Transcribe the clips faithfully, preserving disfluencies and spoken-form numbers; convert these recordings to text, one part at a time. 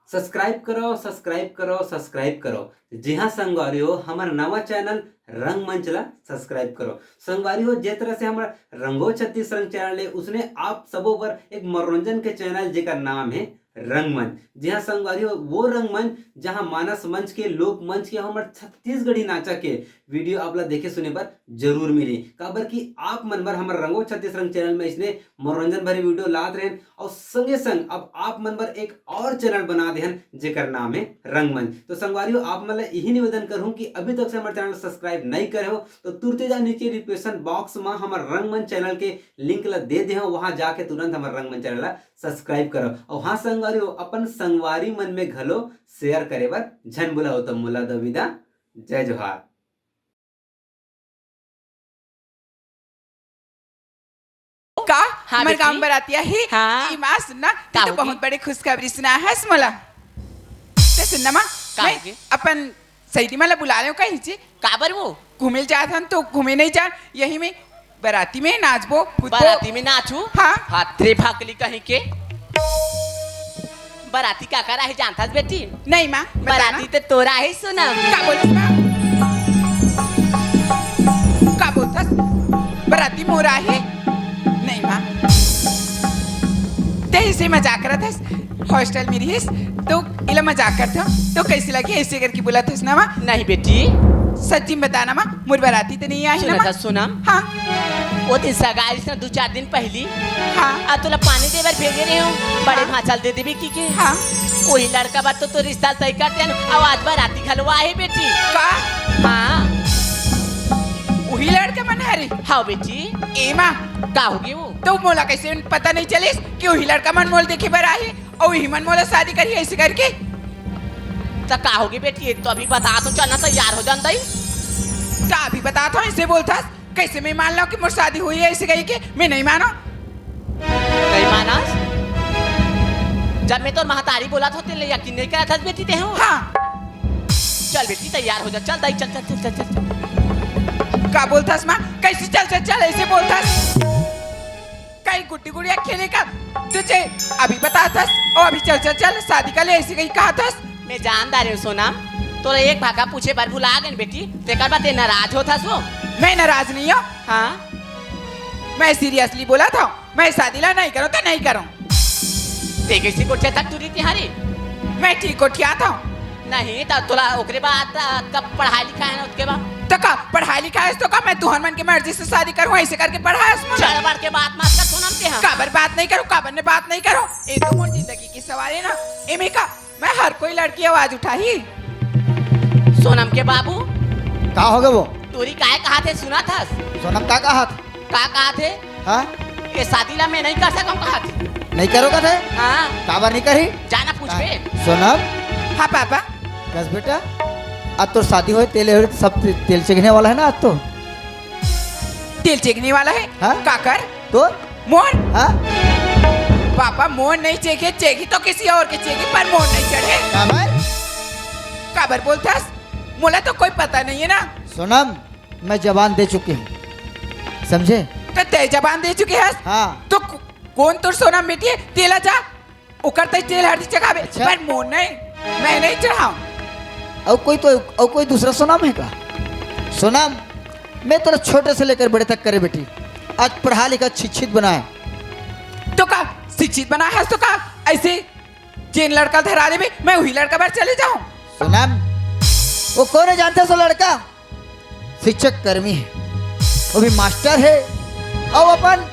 Subscribe करो, subscribe करो, subscribe करो। जी हाँ संगवारी हो, हमर नवा चैनल रंगमंच ला सब्सक्राइब करो। संगवारी हो, जे तरह से हमर रंगो छत्तीस रंग चैनल है, उसने आप सबो बर एक मनोरंजन के चैनल जेकर नाम है रंगमंच। जी हाँ संगवारी हो, वो रंगमंच जहाँ मानस मंच के, लोक मंच के, हमर छत्तीसगढ़ी नाचा के वीडियो आप ला देखे सुने बर जरूर मिली। काबर कि आप मन बर हमर रंगो छत्तीस रंग चैनल में इसने मनोरंजन भरे वीडियो लात रहेन, और संगे संग अब आप मन बर एक और चैनल बना दे हन, जेकर नाम है रंगमंच। तो संगवारी हो, आप मन ला यही निवेदन करहूँ कि अभी तक से हमर चैनल सब्सक्राइब नहीं करे हो, तो तुरते जा नीचे डिस्क्रिप्शन बॉक्स में हमर रंगमंच चैनल के लिंक ला दे दे हूँ, वहाँ जाके तुरंत हमर रंगमंच चैनल ला सब्सक्राइब करो। और हाँ संगवारी हो, अपन संगवारी मन में घलो शेयर करे बर झन भुलाओ। तो मोला दो विदा, जय जोहार। का? हाँ, हमर बेटी। गाँव बरातिया ही हाँ। ई माँ सुनना, तू का तो होगे? बहुत बड़े खुशखबरी सुना हस मोला। ते सुनना माँ, का मैं होगे? अपन सहेली मन ला बुला लेव कहीं जी। काबर वो? घूमे ल जात हन तो घूमे नहीं जान, यही में बराती में नाचबो, कूदबो। बराती में नाचू? हाँ। हाथ रे भाकली कहीं के। बराती काकर आहे जानथस बेटी? नहीं माँ, बता ना। बराती तो तोर आहे सोनम। का बोलथस माँ? का बोलथस? बराती मोर आहे? नहीं माँ, ते इसे मजाक करत हस। हॉस्टल में रहिस तो इला मजाक करत हस, तो कैसे लगे ऐसे करके बोलत हस ना माँ? नहीं बेटी। सच्ची में बताना माँ, मोर बराती तो नहीं आहे ना सुनत माँ? हस सोनम? हाँ। वो दिन सगाई से दो चार दिन पहली हाँ। आ तोला पानी दे बर भेजे रहे हो, बड़े हाँ। भांचा ल दे देबे कहिके। हाँ। वही लड़का बर तो तोर रिश्ता तय करते हैं, अब आज बराती घलो आहे बेटी। का? हाँ। वही लड़का मन हरे? हाँ बेटी। ए माँ। का होगे वो? तो मोला कैसे पता नहीं चलिस कि वही लड़का मन मोला देखे बर आही और वही मन मोला शादी करही ऐसे करके? त का होगे बेटी, ये तो अभी बतात हूँ, चल ना तैयार हो जान दई। त अभी बतात हूँ, ऐसे बोलथस? कैसे मैं मान लूं कि मोर शादी होही है ऐसे कहिके? मैं नहीं मानों। नहीं मानस? जब मैं तोर महतारी बोलत हों, तेला यकीन नहीं करत हस बेटी तेहू? हाँ। चल बेटी, तैयार हो जा, चल दाई, चल, चल, चल, चल, चल। का बोलथस माँ? कैसे चल, चल, चल, ऐसे बोलथस? कहीं गुड्डी गुड़िया खेले का? तुझे अभी बतात हस, ओ अभी चल, चल, चल, शादी कर ले, ऐसे कहीं कहत हस? मैं जानदार हूँ सोनम, तोला एक भाखा पूछे बर भुला गेन बेटी, तेकर बाद ते नाराज होत हस वो। मैं नाराज नहीं हूँ। हाँ? मैं seriously बोलत हूँ, मैं शादी ला नहीं करूँ तो नहीं करूँ। ते कैसे गोठियाथस टूरी तिहारी? मैं ठीक गोठियात हूँ। नहीं, त तोला ओकरे बाद, अ, कब पढ़ाई लिखाई है ना, ओतके बाद? तो का पढ़ाई लिखाई है, तो का मैं तुहर मन के मर्जी से शादी करूँ, ऐसे करके पढ़ाई है उसमें? चढ़ बढ़ के बात मत कर सोनम ते हाँ। काबर बात नहीं करूँ, काबर ने बात नहीं करूँ? ये तो मोर जिंदगी की सवाल है ना, एमे का मैं हर कोई लड़की आवाज उठाही। सोनम के बाबू। का होगे वो? टूरी काय कहत हे सुनत हस? सोनम का कहत? का कहत हे? हाँ? ये शादी ला मैं नहीं कर सकूँ कहत हे। नहीं करो कहत हे? हाँ। काबर नहीं करही? जाना पूछ बे। सोनम। हाँ पापा। कस बेटा, आज तोर शादी होय, तेल, सब तेल चघने वाला है ना आज तो। तेल चघने वाला है? हाँ? काकर? तो? मोर? हाँ? पापा, मोर नहीं चघे, चघे तो किसी और के चघे, पर मोर नहीं चढ़े। काबर? काबर बोलथस? मोला तो कोई पता नहीं है ना। सोनम, मैं जबान दे चुकी हूँ, समझे? तो ते जबान दे चुके हस? हाँ। तो को-, कौन तोर सोनम बेटी है? तेला जा, ओकर तई तेल हरदी चघाबे, अच्छा। पर मोर नहीं, मैं नहीं चढ़ाऊँ। अउ कोई तो, अउ कोई दूसरा सोनम है का? सोनम, मैं तोला छोटे से लेकर बड़े तक करे बेटी, आज पढ़ा लिखा शिक्षित बनाए। तो का शिक्षित बनाए हस तो का ऐसे जेन लड़का धरा देबे, मैं वही लड़का बर चले जाऊँ? सोनम, वो कौन है जानते हो लड़का? शिक्षक कर्मी है, वो भी मास्टर है, अउ अपन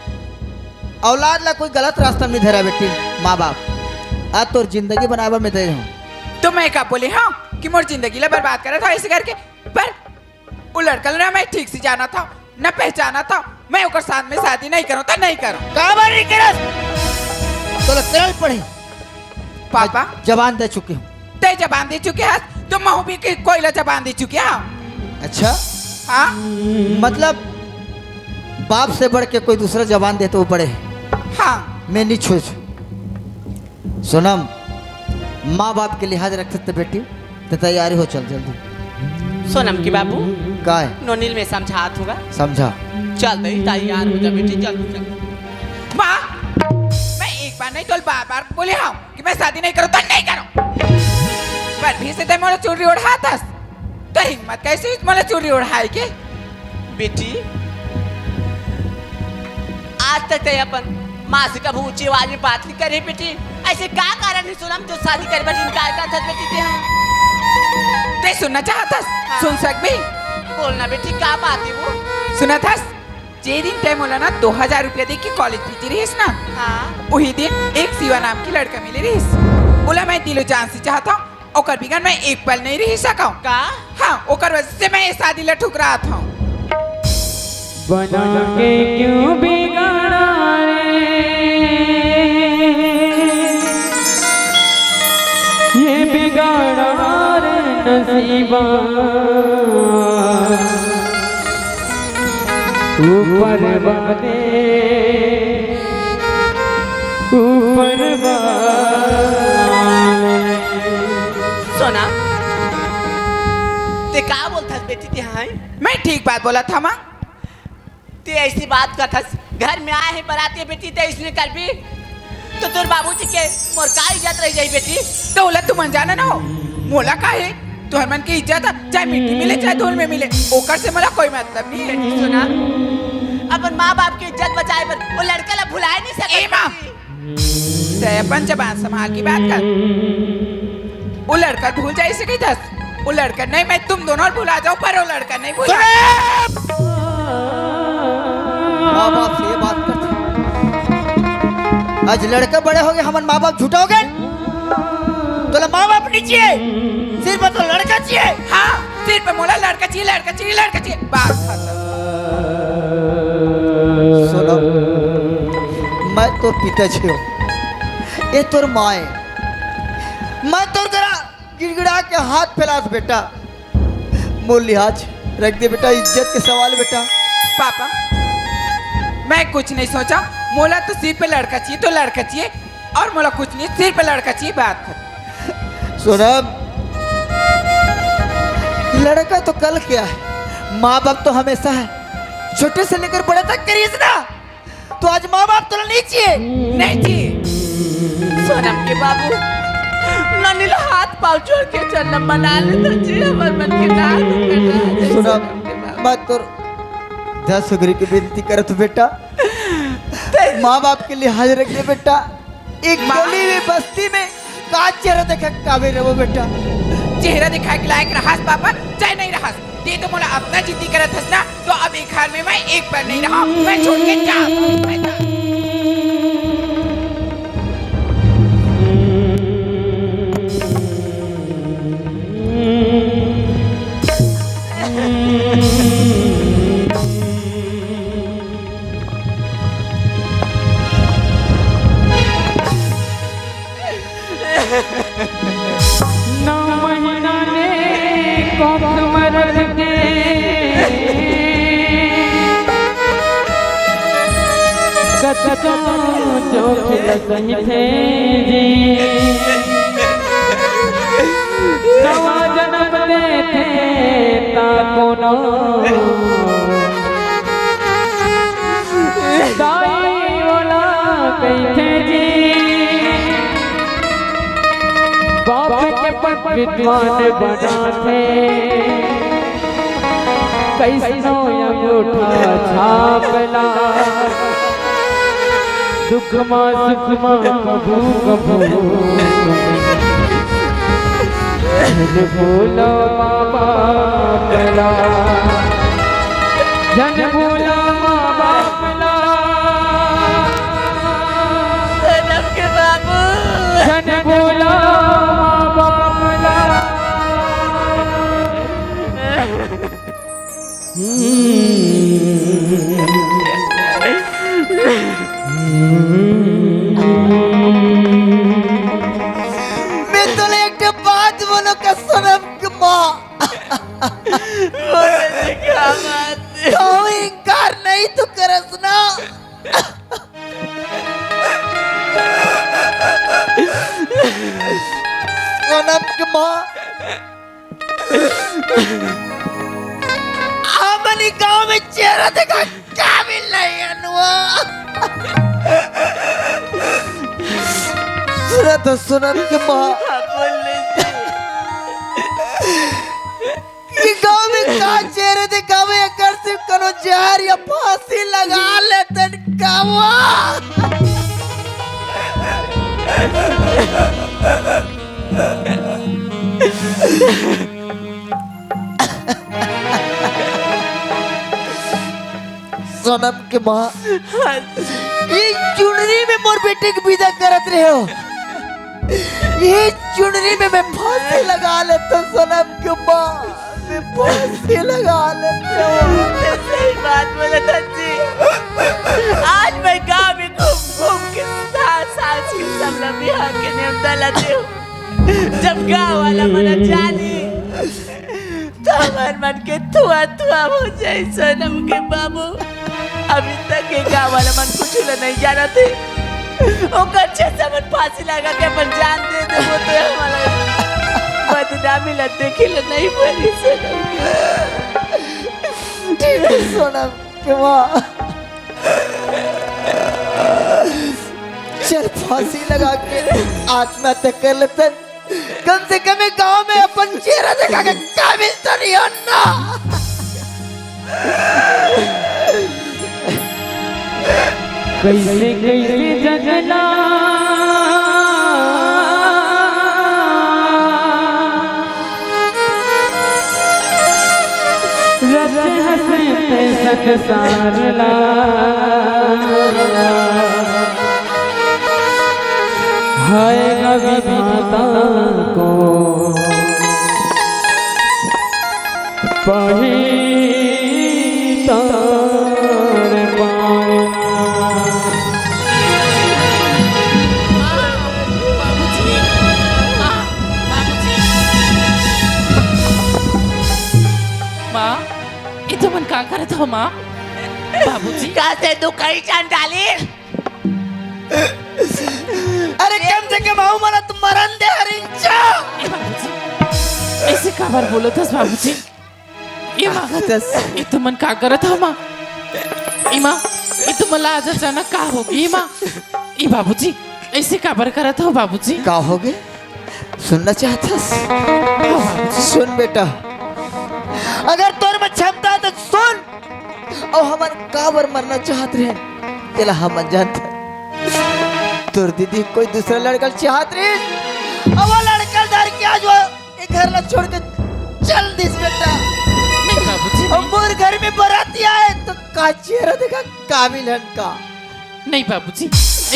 औलाद ला कोई गलत रास्ता में नहीं धरा बेटी। माँ बाप, आज तोर जिंदगी बनाए बर मैं दे हूँ। तो मैं का बोले हूँ कि मोर जिंदगी ला बर्बाद करत हस ऐसे करके? पर वो लड़का ला ना मैं ठीक से जानत हूँ, ना पहचानत हूँ, मैं ओकर साथ में शादी नहीं करूँ तो नहीं करूँ। काबर नहीं करस? तोला करल पड़े। पापा। मैं जबान दे चुके हूँ। ते जबान दे चुके हस, तो महू भी के-, कोई ला जबान दे चुके हूँ। अच्छा? हाँ। मतलब, बाप से बढ़ के कोई दूसरा जबान दे तो वो बड़े है। हाँ। मैं नहीं छूछ। सोनम, माँ बाप के लिहाज रखते थे बेटी, ते तैयारी हो, चल जल्दी। सोनम के बाबू, का है? नोनी ल मैं समझात हूँ गा। समझा। चल दई, तैयार हो जा बेटी, जल्दी चल। माँ, मैं एक बार नहीं तो बार बार बोले हूँ कि मैं शादी नहीं करूँ तो नहीं करूँ। कइसे तैं मोला चुनरी ओढ़ाथस? तोर हिम्मत कइसे होइस मोला चुनरी ओढ़ाय के? बेटी, आज तक तैं अपन माँ से कभू ऊँची आवाज में बात नइ करे बेटी। अइसे का कारण हे सोनम, जो शादी करे बर इनकार करथस बेटी तैं? तैं सुनना चाहथस? हाँ। सुन सकबे? बोलना बेटी, का बात हे वो? सुनथस? जे दिन तैं मोला ना दो हजार रुपया दे के कॉलेज भेजे रहिस ना, हाँ। उही दिन एक शिवा नाम के लड़का मिले रहिस। ओला मैं दिलो जान से चाहत हँव, ओकर बिगर मैं एक पल नइ रहि सकँव। का? हाँ, ओकर वजह से मैं ये शादी ला ठुकरात हँव। बना के क्यों बिगाड़ा रे, ये बिगाड़ा रे नसीबा। ऊपर वाले, ऊपर वाले। सोनम, तैं का बोलथस बेटी तैं? हाँ, मैं ठीक बात बोलत हँव माँ। तैं अइसे बात करथस, घर में आए हे बराती बेटी, तैं अइसने करबे? त तोर बाबूजी के मोर का इज्जत रहि जाही बेटी? त ओला तुमन जाना ना हो, मोला का हे? तुँहर मन के इज्जत ह, चाहे मिट्टी मिले, चाहे धूल में मिले, ओकर से मोला कोई मतलब नइ हे। सोनम, अपन माँ बाप के इज्जत बचाय बर वो लड़का ला भुलाय नइ सकत ए माँ, बेटी। तैं अपन जबान संभाल के बात कर। वो लड़का भूल जाय सकत हस, वो लड़का नहीं, मैं तुम दोनों भुला जाऊँ, पर वो लड़का नहीं भुला। माँ बाप से ये बात करथे। आज लड़का बड़े होगे, हमन माँ बाप झूठा होगे। तोला माँ बाप नइ चाहिए, सिर्फ तो लड़का चाहिए। हाँ, सिर्फ मोला लड़का चाहिए, लड़का चाहिए, लड़का चाहिए, बस खत्म। सोनम, मैं तोर पिताजी हँव, ये तोर माँ हे। मैं तोर करा गिड़गिड़ा के हाथ फैलात हँव बेटा, मोर लिहाज रख दे बेटा, इज्जत के सवाल बेटा। पापा, मैं कुछ नहीं सोचा, मोला तो सिर्फ लड़का चाहिए, तो लड़का चाहिए, और मोला कुछ नहीं, सिर्फ लड़का चाहिए, बात खत्म। सोनम, लड़का तो कल के हे, माँ बाप तो हमेशा हे, छोटे से लेकर बड़े तक करिस ना। त आज माँ बाप तोला नइ चाहिए? नइ चाहिए। सोनम के बाबू, ननी ला हाथ पाँव जोड़ के चंदा बना ले, त जी हमर मन के नाम कटा दे। सोनम, सोनम के बाबू। मैं तोर दस उंगरी के विनती करत हँव बेटा, माँ बाप के लिहाज रख दे बेटा। एक माँ। गली में, बस्ती में का चेहरा देखा काबिल रहो बेटा? चेहरा दिखाय के लायक रहस पापा, चाहे नहीं रहस, तैं तो मोला अतना जिद्दी करत हस ना, तो अब ए घर में मैं एक पल नहीं रहँव, मैं छोड़ के जा, मैं जा। नौ महीना ने कोख में रख के कतको जो खिलत ही थे जी। नवा जन्म लेथे ता कोनो दाई ओला कहिथे जी। बाप के पग विद्वान बनाथे, कइसनो अंगूठा छाप ला। दुख मा सुख मा कभू कभू झन भूलो माँ बाप ला, झन भूलो माँ बाप ला। सोनम के बाबू। झन भूलो माँ बाप ला। मैं तोला एक ठो बात बोलूँ का सोनम के माँ? बोले जी, का बात है? कहूँ इनकार नहीं तो करस ना। सोनम के माँ, हमनी गाँव में चेहरा देखा काबिल नहीं अनुआ। सुनत हो सोनम के माँ। हाँ, बोले जी। कभी का चेहरा दिखावे, एकर से कोनो जहर या फांसी लगा लेतन कावा। सोनम के माँ, ये चुनरी में मोर बेटे के विदा करत रहे हो, ये चुनरी में मैं फांसी लगा लेता। सोनम के माँ, मैं फांसी लगा लेता। सही बात बोला था जी। आज मैं गांव में घूम घूम के सास सास के सब बिहार के नेवता लाते हूँ। जब गांव वाला मना जानी तो हमर मन के थुआ थुआ हो जाए। सोनम के बाबू, अभी तक ये गांव वाला मन कुछ ला नहीं जाना थे। ओकर छे से मन फांसी लगा के अपन जान दे दे, वो तो हमारा बदनामी ला देखे ला नहीं पड़ी। सोनम के, ठीक है सोनम के माँ, चल फांसी लगा के आत्महत्या कर लेते। कम से कम ये गांव में अपन चेहरा दिखा के काबिल तो नहीं हो ना। कैसे कैसे जगना रच हंस पे संसार ला। हाय विधाता को पाही तार पावना। माँ, ये तुमन का करत हो माँ? बाबूजी। का से तू कहीं जान डाली? अरे कम से कम हऊ मला तो मरन दे हरिंचा। ए बाबूजी, ऐसे काबर बोलत हस बाबूजी? ए माँ, का कहत हस? ए तुमन का करत हो माँ? ए माँ, ए तुमन ला आज अचानक का हो गे ए माँ? ए बाबूजी, ऐसे काबर करत हो बाबूजी? का हो गे? सुनना चाहत हस? हाँ बाबूजी। सुन बेटा, अगर तोर में क्षमता है तो सुन, अउ हमन काबर मरना चाहत रहे, तेला हमन जानत हन। तोर दीदी कोई दूसरा लड़का चाहत रहे, अउ वो लड़का धर के आज वो ये घर ला छोड़ के चल दिस बेटा। नहीं बाबूजी, अउ नहीं। मोर घर में बराती आए तो का चेहरा देखा, काबिल हन का? नहीं बाबूजी,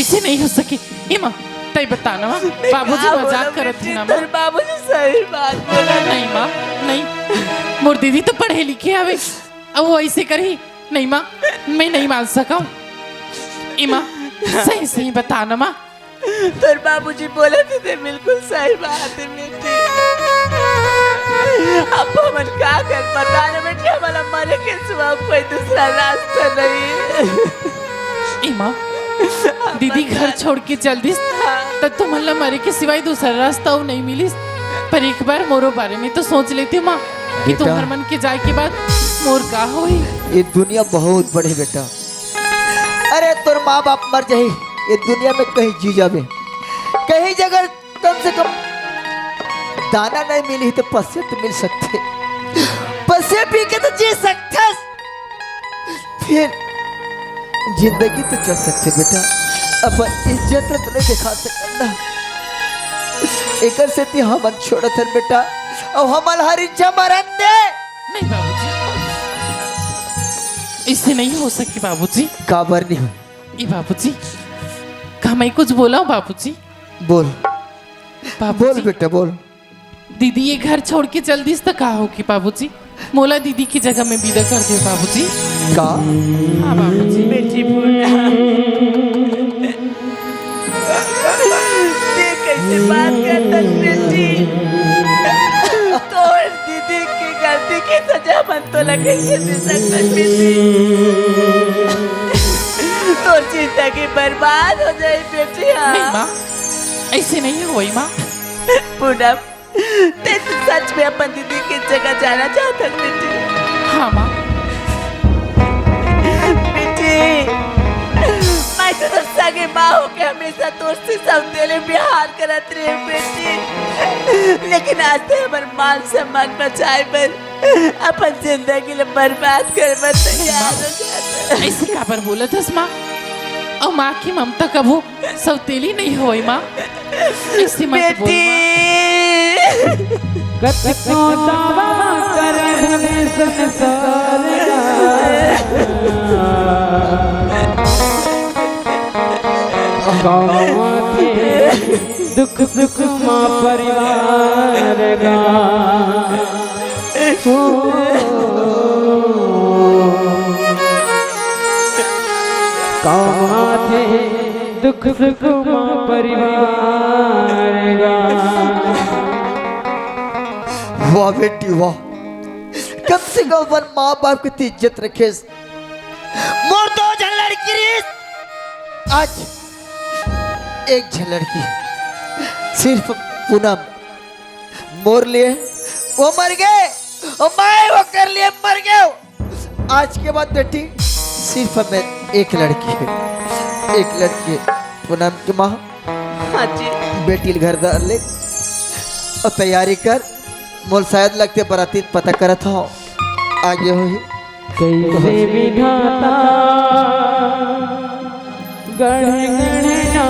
ऐसे नहीं हो सके। ए माँ, तई बता ना माँ, नहीं, बाबूजी का मजाक बोला करत बेटी, है ना माँ? तेरे बाबूजी सही बात बोला। नहीं माँ, नहीं, मोर दीदी तो पढ़े लिखे हवे, अब वो ऐसे करही? नहीं माँ, मैं नहीं मान सकूँ। ए माँ, सही सही बता ना माँ। तोर बाबूजी बोले थे, ते बिल्कुल सही बात है बेटी। अब हमन का कर, बता ना बेटी, हमारा मरे के सिवा कोई दूसरा रास्ता नहीं। ए माँ, दीदी घर छोड़ के चल दिस, हाँ। त तुमन ला मरे के सिवाय दूसरा रास्ता अउ नहीं मिलिस। पर एक बार मोरो बारे में तो सोच लेती माँ, कि बेटा, तुमर मन के जाए के बाद मोर का होही? ये दुनिया बहुत बड़े बेटा। अरे तोर माँ बाप मर जाही, ये दुनिया में कहीं जी जाबे, कहीं जगह कम से कम दाना नहीं मिली तो पसे तो मिल सकथे, पसे पी के तो जी सकथस, फिर जिंदगी तो चल सकथे बेटा, अपन इज्जत तो नहीं दिखा सकत ना। एकर सेती हमन छोड़त हन बेटा, अउ हमन हर इच्छा मरन दे। नहीं बाबूजी, ऐसे नहीं हो सके बाबूजी। काबर नहीं हो? ए बाबूजी, का मैं कुछ बोला हूँ बाबूजी? बोल। बाबूजी। बोल बेटा, बोल। दीदी ये घर छोड़ के चल दिस त का होगी बाबूजी? मोला दीदी की जगह में विदा कर दे बाबूजी। का? हाँ बाबूजी। बेटी पूनम, ते कैसे बात करत हस बेटी? तोर दीदी की गलती की सजा मन तोला कैसे दे सकत हस बेटी? तोर जिंदगी बर्बाद हो जाए बेटी। हाँ। नहीं माँ, ऐसे नहीं होई माँ। पूनम, ते तो सच में अपन दीदी की जगह जाना चाहत हस बेटी। हाँ माँ। बेटी, मैं तो तोर सगे माँ होके हमेशा तोर से सौतेले व्यवहार करत रहे बेटी, लेकिन आज ते हमर मान सम्मान बचाए बर अपन जिंदगी ला बर्बाद करे बर तैयार हो जात हे। अइसे काबर बोलत हस माँ? अउ माँ के ममता कभू सौतेली नइ होय माँ। अइसे मत बोल माँ। बेटी। कतको दावा करे धने संसार का। गाँव के दुख सुख मा परिवार गा। ओ, कमाथे दुख सुख मा परिवार गा। वाह बेटी वाह, कम से कम अपन माँ बाप के तो इज्जत रखेस। मोर दो झन लड़की रहिस, आज एक झन लड़की, सिर्फ पूनम। मोर लिए वो मर गे, अउ मैं ओकर लिए मर गेंव। आज के बाद बेटी सिर्फ हमें एक लड़की हे, एक लड़की हे। पूनम के माँ, हाँ जी। बेटी ल घर डार ले अउ तैयारी कर। मोला शायद लगथे बराती पता करत हव, आगे होही। कइसे विधाता गढ़े गढ़ना,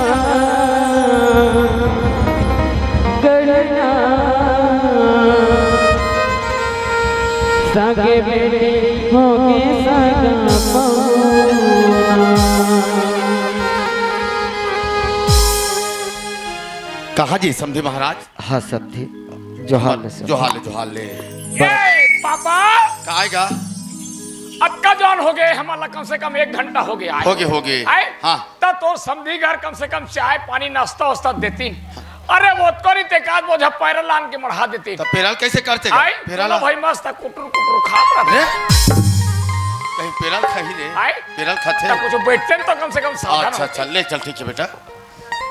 गढ़ना, सगे बेटी होके सगा पहुना। कहा जी समधी महाराज? हाँ समधी, जोहार ले समधी। जोहार ले, जोहार ले। ए पापा, काय गा? अतका जवान हो गे, हमन ला कम से कम एक घंटा हो गे आय। हो गे, हो गे। आय? हाँ। त तोर समधी घर कम से कम चाय पानी नाश्ता वास्ता देतिन। अरे वो तो नहीं, ते का बोझा पैरा लान के मढ़ा देतिन। त पेरा ल कइसे करथे गा? आय? पेरा ल? भाई मस्त कुटुर कुटुर खात रहिथे। रे? कहीं पेरा ल खाही रे? आय? पेरा ल खाथे? त कुछ बइठते तो कम से कम साधन अच्छा, होथे। अच्छा, ले चल, ठीक हे बेटा।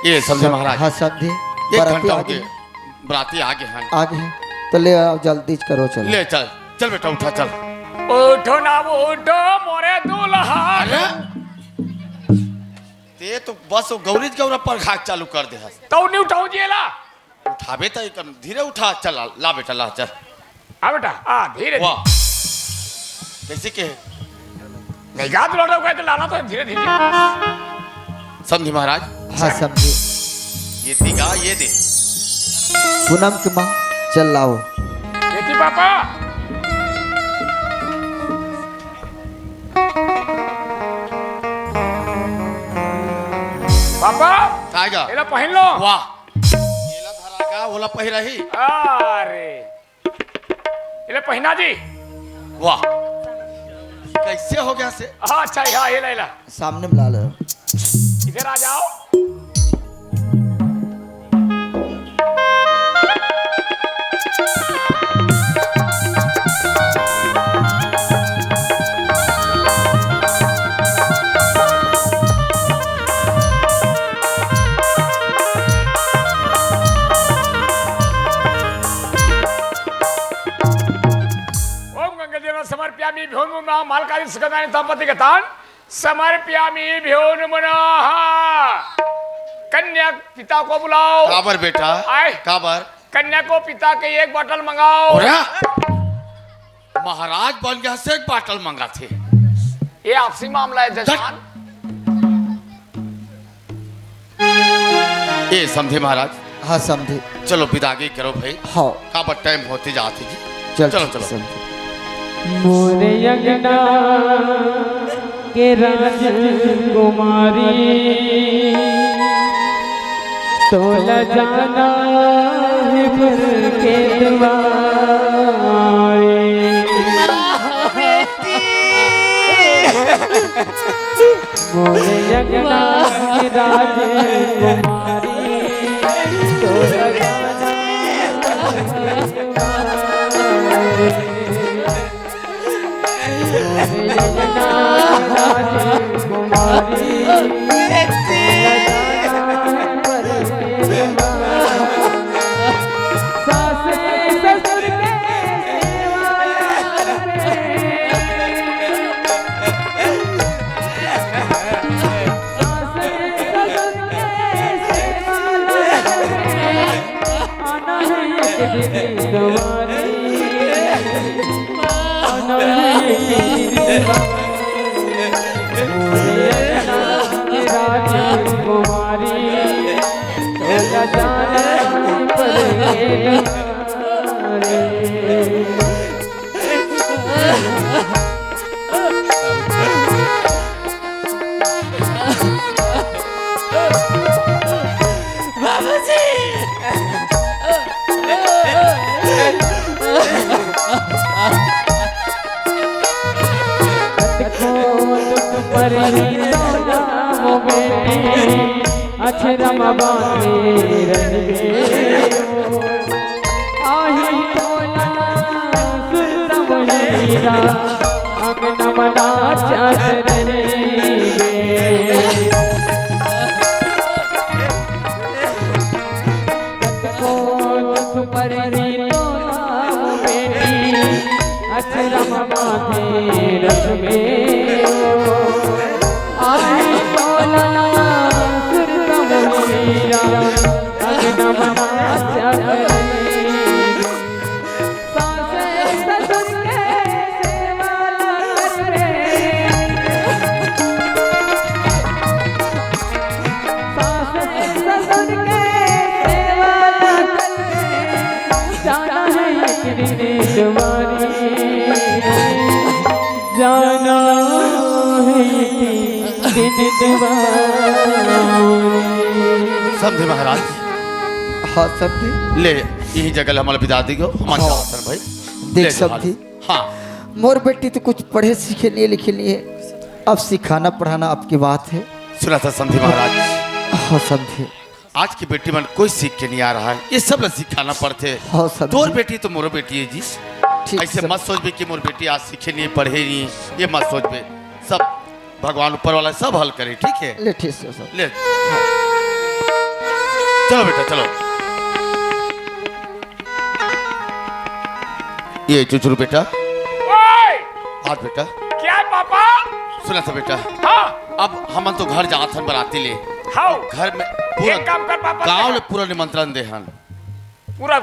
ए समधी महाराज। हाँ समधी। एक बराती घंटा हो आगे गे। बराती आगे हे। आगे हे। त ले आओ, जल्दी करो, चलो। ले चल, चल बेटा, उठा, चल। उठो ना उठो मोरे दूल्हा। अरे, ते तो बस वो गौरी गौरा पर घाट चालू कर दे हस। तउ नहीं उठाऊं जी एला। उठाबे त एकदम धीरे उठा, चल, ला बेटा, ला, चल। आ बेटा, आ, धीरे, वाह। धीरे। कइसे के? नहीं गा, तू लौटा हुआ है, तो लाना तो धीरे, धीरे। समधी महाराज। हाँ, समधी। ये दी गा, ये दे। पूनम के माँ, चल लाओ। ये दी पापा। पापा। काय गा? एला पहिन लो। वाह। एला धरा गा, ओला पहिराही। अरे। एला पहिना जी। वाह, कइसे हो गे से? हाँ, अच्छा, हाँ, एला, एला। सामने बुला लो। इधर आ जाओ। ओम गंगा देव समर्पयामि भ्यो नमः, मालकारी सुगंधानि तापति गतान समर्पयामि भ्यो नमः। कन्या पिता को बुलाओ। काबर बेटा? आय। काबर? कन्या को पिता के एक बाटल मंगाओ। अरे! महाराज बन गे से एक बाटल मंगाथे। ये आपसी मामला हे जजमान। ए समधी महाराज। हाँ समधी। चलो विदागी करो भाई। हाँ। काबर टाइम होते जात हे जी। चल चलो, ठीक चलो। समधी। मोरे अंगना के राजकुमारी, तोला जाना हे बर के दुआरे। मोरे अंगना के राजकुमारी, तोला जाना हे बर के दुआरे। राजकुमारी, तोला जाना पड़ेगा रे। बाबूजी। अछरम बांधे रहिबे। आही तोला सुरतम हीरा, अंगनम नाचत रहिबे। कतको दुख परही तोला बेटी, अछरम बांधे रहिबे। आही तोला सुरतम हीरा, अंगनम नाचत रहिबे। सास ससुर के सेवा ला करबे। सास ससुर के सेवा ला करबे। जाना है एक दिन दुआरी। जाना है एक दिन दुआरी। समधी महाराज। हाँ समधी। ले, यही जगह ले हमला बिदा दे गो, हमारे हाँ। आसन भाई। देख ले समधी। हाँ। मोर बेटी तो कुछ पढ़े सीखे नहीं, लिखे नहीं है, अब सिखाना पढ़ाना आपकी बात है। सुना था समधी महाराज। हाँ समधी। आज की बेटी मन कोई सीख के नहीं आ रहा है, ये सब ला सिखाना पड़थे। हाँ समधी। तोर बेटी तो मोरो बेटी है जी। ठीक ऐसे समधी। मत सोचबे कि मोर बेटी आज सीखे नहीं, पढ़े नहीं, ये मत सोचबे। सब भगवान ऊपर वाला सब हल करे, ठीक है? ले, ठीक से सब। ले। चलो बेटा, चलो। ये चुचरू बेटा। ओए! हाथ बेटा। क्या पापा? सुना था बेटा। हाँ। अब हमन तो घर जात हन बराती ले। हाँ। घर में पूरा एक काम कर पापा, गांव ले पूरा निमंत्रण दे हन। पूरा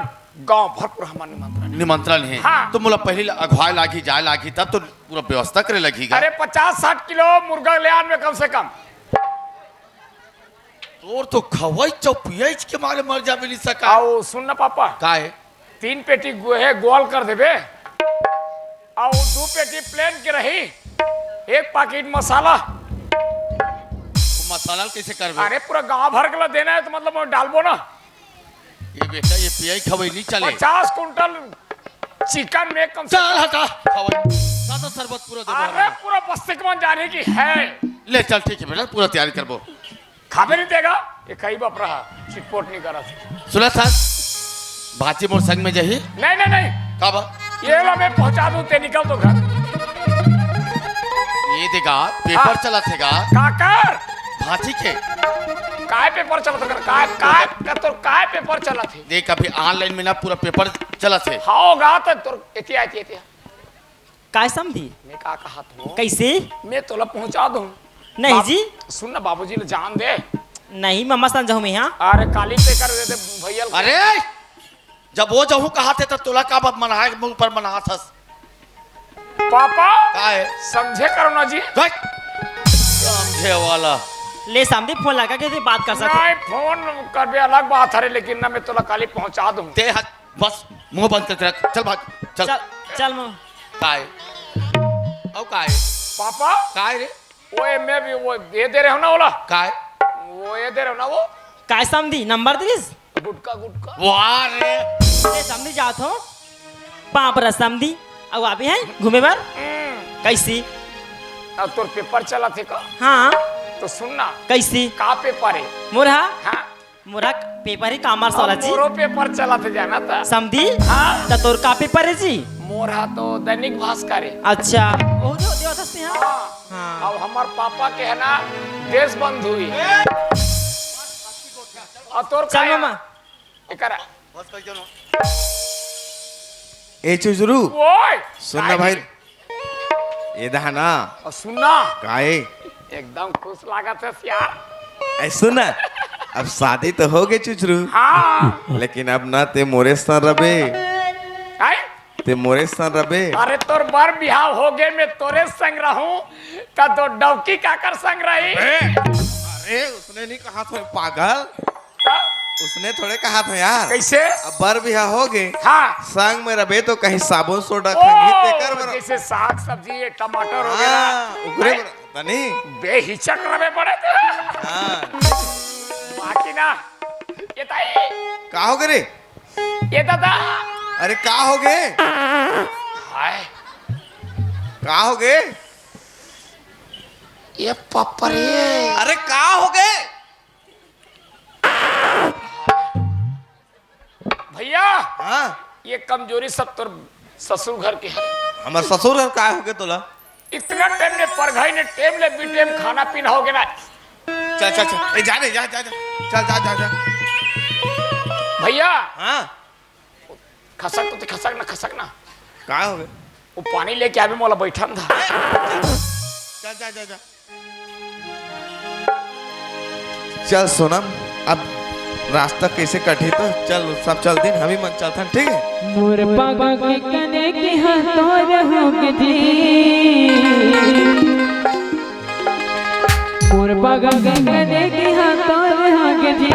गांव भर पूरा हमर निमंत्रण हे। निमंत्रण हे। हाँ। तो मोला पहली अघवाए लागी, जाए लागी, तब तो पूरा व्यवस्था करे लागी गा। अरे पचास साठ किलो मुर्गा ले आन में कम से कम। तोर तो खवई चौपियच के मारे मर जाबे नहीं सका। आओ सुन ना पापा। का हे? तीन पेटी गोहे गोल कर देबे। अउ दू पेटी प्लेन के रही, एक पाकिट मसाला। तो मसाला ल कइसे करबे? अरे, पूरा गांव भर के ल देना हे, तो मतलब ओमे डालबो ना। ये बेटा, ये पियई खवई नहीं चले। पचास कुंटल चिकन में कम से चल हटा, खवई। सादा शरबत पूरा देबो अरे, हमन। पूरा बस्ती के मन जाने की है। ले चल, ठीक है बेटा, पूरा तैयारी करबो। खाबे नहीं देगा, ये कई बाप रहा, चिटपोट नहीं करा। सुना था, भांची मोर संग में जाही। नहीं, नहीं, नहीं। का बा? ये ला मैं पहुंचा दूं, ते निकल तो घर। ये देगा, पेपर हाँ। चला थेगा। काकर? भांची के। काय पेपर चला थेगा? काय, काय, का तोर काय पेपर चला थे? देख, अभी online में ना पूरा पेपर चला थे। हाँ, होगा तो तोर, एतिया, एतिया, एतिया। काय समधी? मैं का कहत हूँ? कैसे? मैं तोला पहुँचा दूँ। नहीं बाप-, जी। सुन ना, बाबूजी ले जान दे। नहीं, मम्मा सन जाऊँ मैं यहाँ। अरे, काली पे कर दे, दे भैया ल। अरे, जब वो जाऊँ कहा थे, तो तोला का बात मनाए, मुंह पर मनात हस? पापा, का है? समझे करो ना जी। देख, समझे वाला। ले समधी, फोन लगा के भी बात कर सकते। नहीं, फोन करबे अलग बात हरे, लेकिन ना मैं तोला काली पहुँचा दूँ। ते हट, बस, मुंह बंद करके रख। चल भाग, चल। चल, चल मुंह। काय? अउ काय? पापा? काय रे? वो ए, मैं भी वो ये दे रहे हो ना ओला? काय? वो ये दे रहे हो ना वो? काय समधी, नंबर दिस? गुटका, गुटका। वाह रे। ए समधी जात हो? पाँव परत समधी। अउ आबे है घूमे बर? हम्म। कैसी? अब तोर पेपर चला थे का? हाँ। तो सुन ना। कैसी? का पेपर है? मोर हा? हाँ। मोर हा पेपर ही commerce वाला जी। मोरो पेपर चला थे जाना था। समधी? हाँ। त तोर का पेपर है जी? मोर हा तो दैनिक भास्कर है। अच्छा। ओ दे, दे, दे, हाँ। हाँ। अब हमार पापा के है ना देश बंधु ही। और तोर चल का मामा। एकरा। ए चुजरू। ओए। सुन ना भाई। ये दहा ना। और सुन ना। काहे? एकदम खुश लागत है यार। ए, सुन ना, अब शादी तो हो गई चुचरू। हाँ। लेकिन अब ना ते मोरे साथ रबे। आय? ते मोरे संग रबे। अरे तोर बर बिहाव होगे, मैं तोरे संग रहूं, त तो डौकी काकर संग रही? अरे, अरे, उसने नहीं कहा था पागल, त? उसने थोड़े कहा था यार। कैसे? अब बर बिहाव होगे, हाँ। संग में रबे तो कहीं साबुन सोडा ओ, खंगी तेकर बर। जैसे साग सब्जी, ये टमाटर हो गया। हाँ, उकरे बर, तनी। बेहिचक रबे पड़े थे। हाँ। बाकी ना, ये ताई। का होगे रे? ये दादा। अरे का होगे? हाय। का होगे? ये पापा रे। अरे का होगे? भैया, हाँ? ये कमजोरी सब तोर ससुर घर के है। हमर ससुर घर का होगे तोला? इतना टाइम ने परघाई ने टेम ले बी टेम खाना पीना होगे ना। चल, चल, चल। ए, जा रे, जा, जा, जा। चल, जा, जा, जा। भैया। हाँ। खसक तो ते, खसक ना, खसक ना। का होगे? वो पानी लेके आवे, मोला बैठन था। चल, जा, जा, जा। चल सोनम, अब रास्ता कैसे कटही तो चल, सब चल दिन, हम ही मन चलथन, ठीक है? मोर पग के कने के हाथ तोर होगे जी। मोर पग के कने के हाथ तोर होगे जी।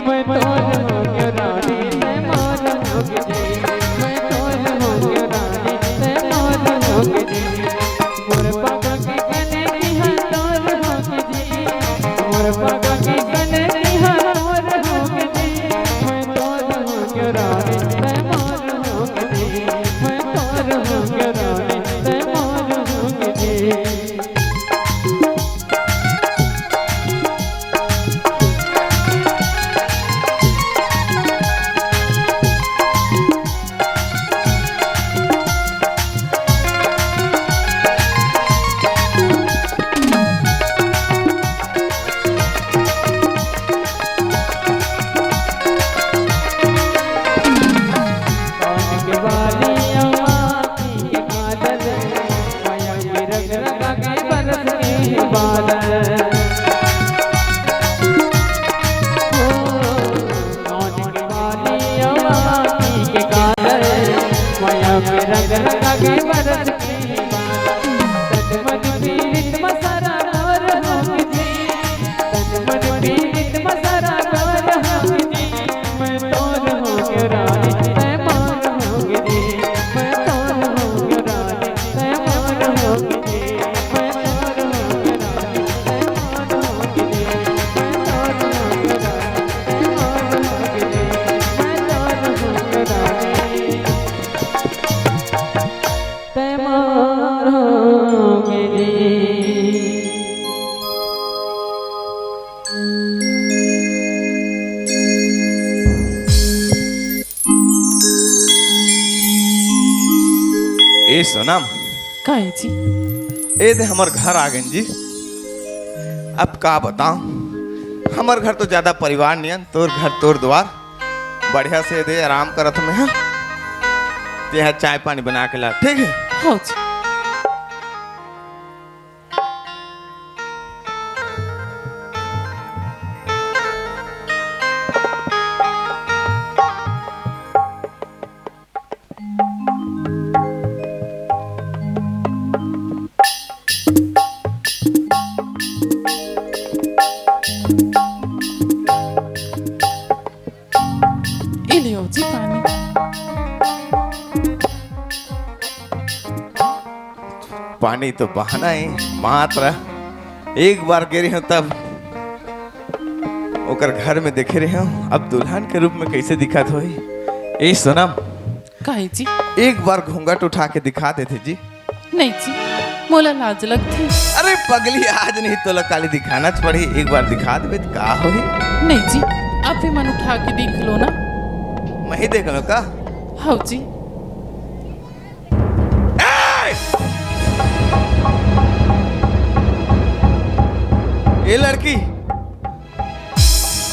मैं तोर होगे रानी, तैं मोर होगे जी। मैं तोर होगे रानी, तैं मोर होगे जी। मोर पग के कने के हाथ तोर होगे जी। मोर पग के कने के हाथ तोर होगे जी। मैं तोर होगे रानी, तैं मोर होगे जी। मैं तोर होगे रानी, तैं मोर होगे जी। ए सोनम। का हे जी? ए दे हमर घर आ गेन जी। अब का बताओं, हमर घर तो ज्यादा परिवार नियन, तोर घर तोर द्वार, बढ़िया से दे आराम करत में, हाँ। तेहा चाय पानी बना के ला, ठीक है? हाँ जी। ए ले जी पानी। पानी तो बहाना है, मात्र एक बार गे रहेंव तब ओकर घर में देखे रहेंव, अब दुल्हन के रूप में कैसे दिखत होही। ए सोनम, का हे जी? एक बार घूंघट उठा के दिखा देते जी। नहीं जी, मोला लाज लगथे। अरे पगली, आज नहीं तोला काली दिखाना च पड़ही, एक बार दिखा देबे त का होही? नहीं जी, आप ही मन उठा के देख लो ना। मैं ही देख लो का? हाँ जी। ए! ए लड़की,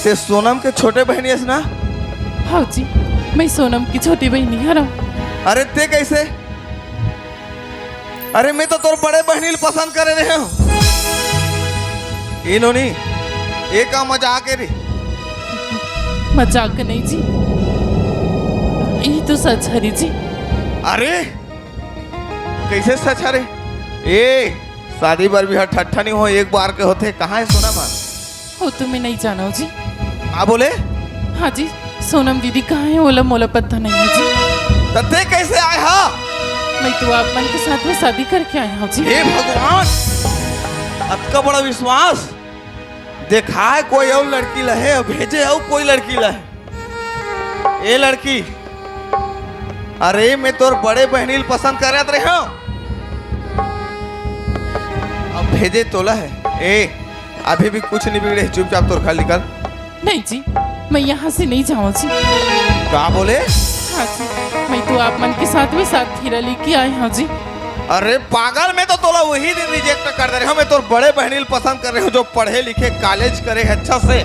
ते सोनम के छोटे बहिनी हस ना? हाँ जी, मैं सोनम की छोटी बहिनी हरंव। अरे ते कैसे? अरे मैं तो तोर बड़े बहिनी ल पसंद करे रहेंव। ए नोनी, ए का मजाक हे रे? मजाक नहीं जी, यही तो सच हरे जी। अरे, कइसे सच हरे? ए, शादी बर भी हर ठट्ठा नहीं हो, एक बार के होथे। कहाँ हे सोनम? वो तो मैं नहीं जानव जी। का बोले? हाँ जी, सोनम दीदी कहाँ हे, ओला मोला पता नहीं हे जी। त तें कइसे आय हा? मैं तो आप मन के साथ में शादी करके आय हँव जी। हे भगवान, अतका बड़ा विश्वास। देखाय कोई अउ लड़की ला हे, अउ भेजे अउ कोई लड़की ला हे। ए लड़की, अरे मैं तोर बड़े बहिनी ल पसंद करत रहे हँव, अब भेजे तोला हे। ए, अभी भी कुछ नहीं बिगड़े, चुपचाप तोर घर निकल। नहीं जी, मैं यहाँ से नहीं जावँव जी। का बोले? हाँ जी, मैं तो आप मन के साथ में सात फेरा लेके आय हँव जी। अरे पागल, मैं तो तोला वही दिन reject कर दे रहे हँव। मैं तोर बड़े बहिनी ल पसंद कर रहे हँव, जो पढ़े लिखे, college करे हे अच्छा से।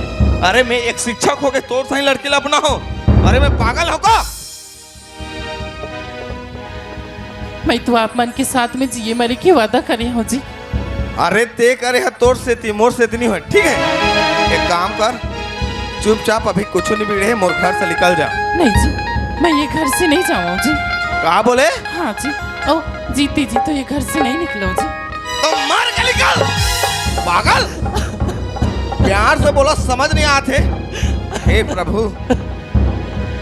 अरे मैं एक शिक्षक होके तोर सही लड़की ला अपनाहूँ? अरे मैं पागल हँव का? मैं तो आप मन के साथ में जिए मरे के वादा करे हँव जी। अरे तें करे ह तोर सेती, मोर सेती नहीं होय, ठीक हे? एक काम कर, चुपचाप, अभी कुछ नहीं बिगड़े हे, मोर घर से निकल जा। नहीं जी, मैं ये घर से नहीं जावँव जी। का बोले? हाँ जी, ओ जीती जी तो ये घर से नहीं निकलव जी। तो मर के निकल, पागल। प्यार से बोला, समझ नहीं आत हे। हे प्रभु,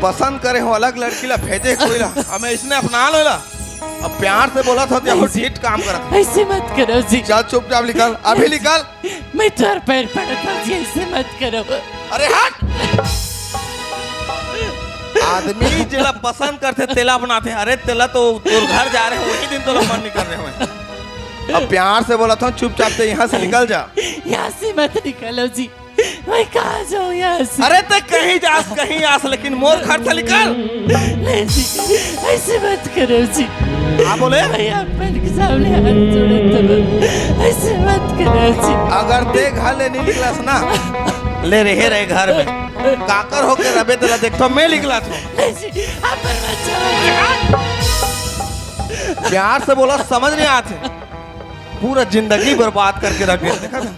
पसंद करे हँव अलग लड़की ला, भेजे कोई ला, अब मैं इसने अपना लो ला। अब प्यार से बोलत हँव, त ये नहीं जी। ठीक काम करत हे। ऐसे मत करो जी। चल चुपचाप निकल, अभी निकल। मैं तोर पैर पड़त हँव जी, ऐसे मत करो। अरे हट! आदमी जेला पसंद करथे तेला अपनाथे। अरे तेला तो तोर घर जा रहे हँव, वही दिन तोला मन नहीं कर रहे हँव। अब प्यार से बोलत हँव, चुपचाप तें यहाँ से निकल जा। यहाँ से मत निकलो जी। मैं कहाँ जाऊँ यहाँ से? अरे तें कहीं जास, कहीं आस, लेकिन मोर घर से निकल। नहीं जी, ऐसे मत करो जी। का बोले? मैं आप मन के सामने हाथ जोड़त हँव, ऐसे मत करो जी। अगर तें घर ले नहीं निकलस ना, ले रहे रहे घर में। काकर होके रबे तेला देखथँव, मैं निकलत हँव। नहीं जी, आप मन मत जाओ। प्यार से बोला, समझ नहीं आत हे। पूरा जिंदगी बर्बाद करके रख दे। देखा था?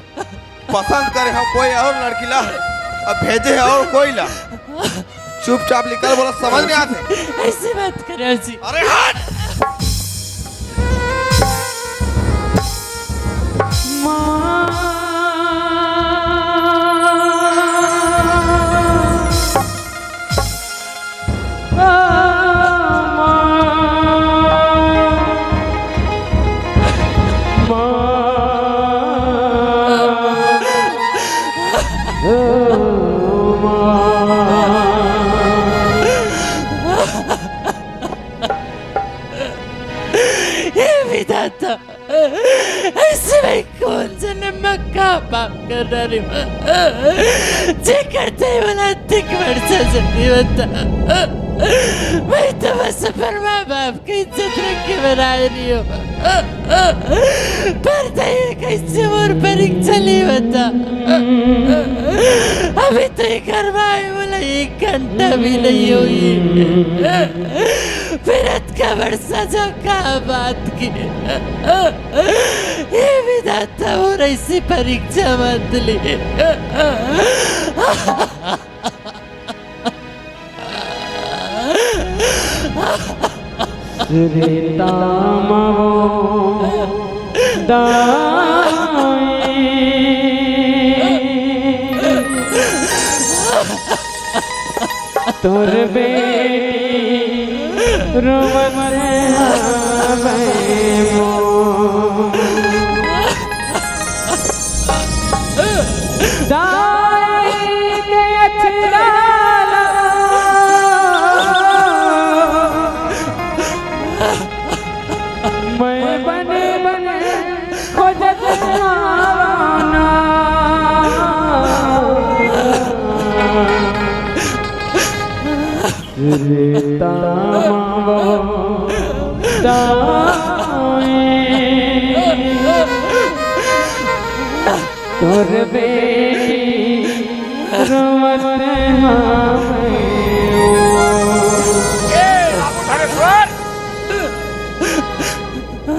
पसंद करे हँव कोई अउ लड़की ला, अब भेजे हँव अउ कोई ला। चुपचाप निकल, बोला, समझ नहीं आत हे। ऐसे मत करो जी। अरे हट! हे विधाता, अइसे मैं कोन जन्म म का पाप कर डारेंव, जेकर तैं मोला अतेक बड़ सजा देवत हस। मैं तो बस अपन माँ बाप के इज्जत रखे बर आए रहेंव, पर तैं कइसे मोर परीक्षा लेवत हस? अभी तो ये घर म आए मोला एक घंटा भी नहीं होइस, फेर अतका बड़ सजा का बात के? हे विधाता, मोर अइसे परीक्षा मत ले। श्री तामवो दाई। तोर बेटी रोवत हवे मोर। दाई के अचरा ला मैं बने बने खोजत हँव ना। रे तामवो दाई, तोर बेटी रोवत हवे। ए, बाबू धनेश्वर,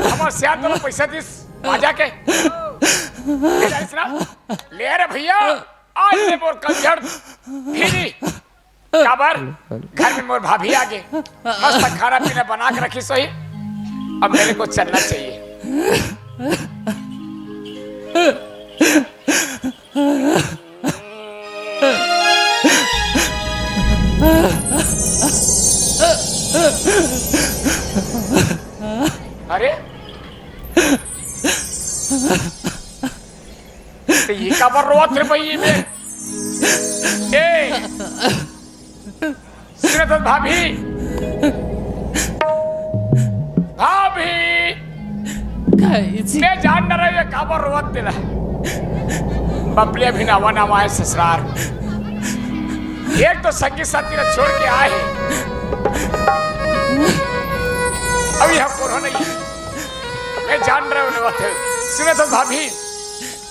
हमर सियान तोला पैसा दिस, बाजा के। ले जानिस ना? ले रे भैया, आज ले मोर कलझड़ फिरी। काबर? घर में मोर भाभी आगे, मस्त खाना पीना बना के रखिस होही। अब मेरे को चलना चाहिए। अरे, त ये काबर रोवत हे भई में? ए, सुनत हस भाभी? भाभी! काहे जी? मैं जान न रहे ये काबर रोवत हे तेला। बबली अभी नवा नवा आए ससुरार। एक तो संगी साथी ला छोड़ के आए हे। अभी हम कोनो नहीं। मैं जान रहे हो रोवत हे। सुनत हस भाभी?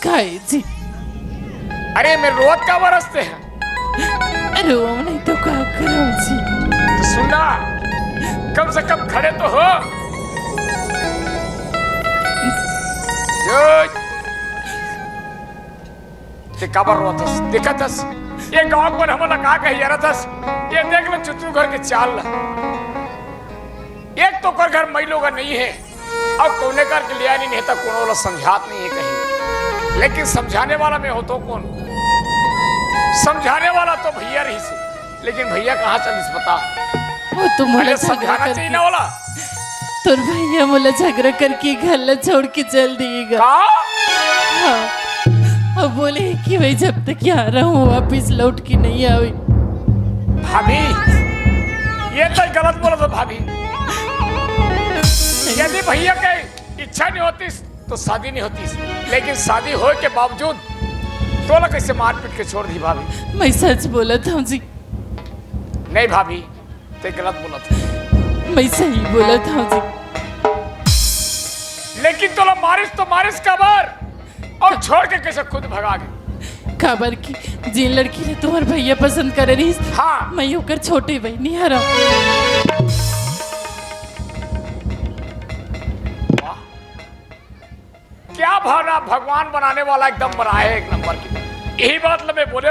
काहे जी? अरे मैं रोवत काबर हस ते? अरे वो नहीं तो का करम जी? तो सुन ना, कम से कम खड़े तो हो। यो, ते काबर रोवत हस? देखत हस? ये गाँव के मन हमन ला का कही यारत हस? ये देख ले चुचू घर के चाल ला। एक तो ओकर घर मई लोगा नहीं हे, अउ कोने करके लिया नहीं, नहीं तो कोनो ला समझात नहीं हे कहीं। लेकिन समझाने वाला मैं होतो कोन? समझाने वाला तो भैया रहिस हे, लेकिन भैया कहाँ चलिस बता? वो तो मोला अरे झगड़ा समझाना चाहिए करके ना वाला। तोर भैया मोला झगड़ा करके घर ला छोड़ के चल दिएगा। का? हाँ। अब बोले कि मैं जब तक यहाँ रहूँ वापिस लौट के नहीं आवे। भाभी, ये तो गलत बोलत हो भाभी। यदि भैया के इच्छा नहीं होतिस तो शादी नहीं होतिस, लेकिन शादी होए के बावजूद तोला कैसे मारपीट के छोड़ दी भाभी? मैं सच बोलत हूँ जी। नहीं भाभी, ते गलत बोलत हस। मैं सही बोलत हूँ जी। लेकिन तोला मारिस तो मारिस काबर? अउ छोड़ के कैसे खुद भगा गे? काबर कि जेन लड़की ला तुम्हर भैया पसंद करे रहिस, हाँ। मैं ओकर छोटे बहिनी हरँव। वाह। क्या भावना, भगवान बनाने वाला एकदम बनाए हे एक नंबर की। यही बात ला मैं बोले